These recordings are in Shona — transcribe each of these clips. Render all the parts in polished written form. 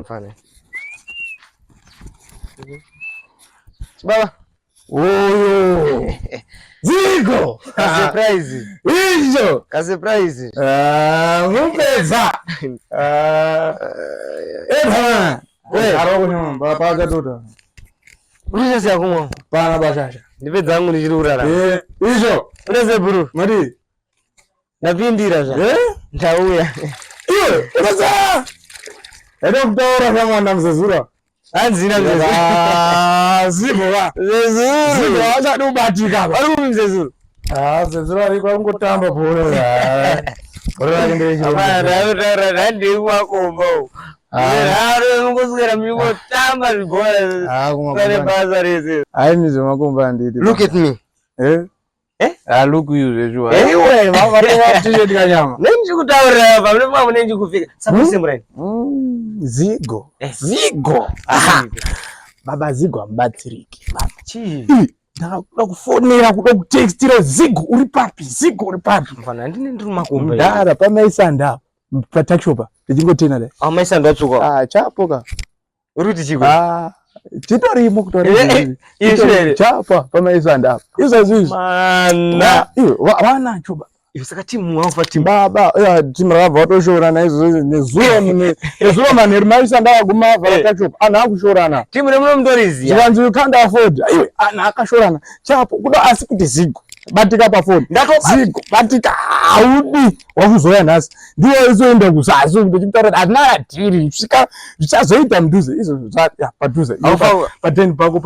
mfana. Baba. Oyo. Zigo. Ka surprise. Izvo. Ka surprise. Ah, mupedza. Ah. Eba. Eh. Aro kunyumba pakatota. Urikushasiya kumwa. Pana bashasha. Ndipedza hangu ndichiri kurarama. Eh, izvo. Unese bro. Mari. Ndapindira zva. Eh? Ndauya. Iwe, unasa. Ede kutaura kamwana mzezura. Hanzina mzezuru. Ah, zigo va. Mzezuru. Zigo achadi kubatika. Vari kupi mzezuru? Ah, zezura ariko angotamba bhora. Bhora rake nderechirungu. Hapana, handei kumakomba uko. Ah. Raro mungoswera muchingotamba zvibhora. Ah, Pane kumakomba. basa rese. Hayi mizve handiti. Look at me. Eh? Eh? Ah, look you zveshuwa. Eh? Iwe, vakatora t-shirt kanyama. Nendichikutaurira apa, mune mune ndichikufika. Sapose muraini. Zigo. Eh. Zigo. Aha. Baba Zigo hamubatsiriki. Baba. Chii? Ii, Ndakakuda kufonera kuda kutextira Zigo uri papi? Zigo uri papi? Mfana, handine ndiri mumakomba. Mdara pamaisanda patuckshop tichingotena dai. Ah, maisando atsvuka. Ah, chapo ka. Uri kuti chiko? Ah, chitorimo kutori. Eh, eh, izvo here? Chapa pamaisanda apa. Izvozvo izvi. Mana. Iwe, wanacho ba. Iwe saka timu wafa timu. Baba, ya timu rakabva vatoshorana izvozvo nezuro nezuro manheru maisanda akaguma avhara Eh. tuckshop. Anhu akushorana. Timu remuno mutoriziya. Zvikanzi you can't afford. Iwe, anhu akashorana. Chapo kuda asi kuti zigo. Batika pafoni. Ndatoba. Zigo, batika haudi. Wakuzoya nhasi. Ndiwe izoenda kuzasi kuti chikutaura kuti hatina radhiri. Svika zvichazoita mudhuze izvozvo ya padhuze. Iwe Haufa- pateni pako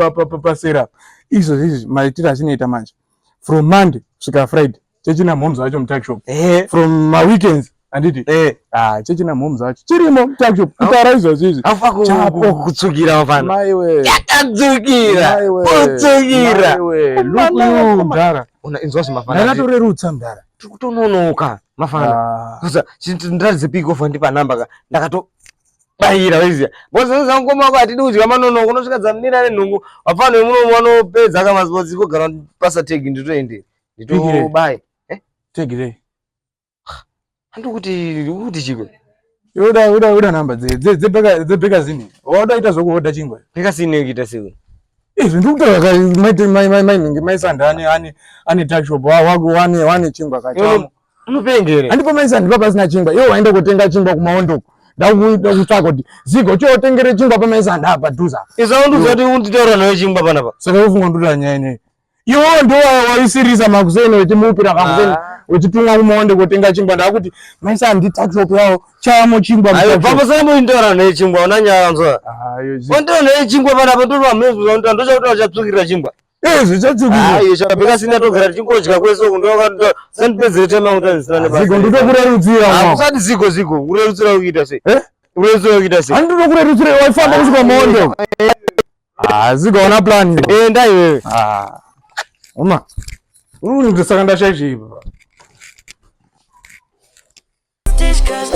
pasera. Izvozvo izvi maitiro achinoita manje. From Monday kusvika Friday. Chechina mhoms vacho mutuckshop. Eh. From maweekends handiti. Eh. Ah, chechina mhoms vacho. Chirimo mutuckshop. Kutaura izvozvo izvi. Haufa Chapo. kutsukira mfana. Maiwe. Yakatsukira. Maiwe. Kutsukira. Maiwe. Look you mdara. Una inzwa zvimafana. Ndakatorerutsa mdara. Tiri kutononoka mafana. Ah. Kuza ndiratidze pick off ndipa namba ka. Ndakatobayira weziya. Boss ngoma wako hatidi kudya manonoko unosvika dzamira nenhungu. Vafana vemuno vanopedza ka masports kogara pasa tag nditoende. Nditobaye. Take it. Handikuti kuti chiko. Uda uda uda namba dze dze dze dze bekazini. Wauda ita zvokuhodha chingwa. Ndikasine kuita sei. Izvi ndikutaura ka mai mai mai mai ningi mai sanda ane ane ane tuckshop wa wako wane wane chingwa kachamo. Unopengere. Handipo mai sanda papa pasina chingwa. Iwe waenda kutenga chingwa kumaondo uko. Ndakuida kutsvaka kuti zigo chotengere chingwa pamai sanda apa dhuza. Izvo undiudza kuti unditaura nawe chingwa panapa. Saka ufunga ndoda nyaya ineyi. Iwewe ndiwo waisirisa makuseni uchimupira makuseni Ah. uchitumwa kumaonde kutenga chingwa ndakuti maisa ndi tuckshop yawo chamo chingwa Ayo mutuckshop. baba saka muindora naye chingwa una nyaya nzwa. Ayo zi- Ondora naye chingwa panapa ndorwa mezvo ndochakuti wachatsukirira chingwa. Eh, zvichatsukira. Ayo chabeka sina togara tichingodya kwese uku ndoka sandipedzere time yangu tazvisina nebasa. Zigo nditokurerutsira. Ah, mwa. usati zigo zigo kurerutsira kuita sei? Eh? Kurerutsira kuita sei? Handitokurerutsira waifamba kusvika maonde. uko. Ah, zigo una plan. iwe. Enda iwewe. Ah. Uma. Uri kuti saka ndashaisha ipa. Dich, cause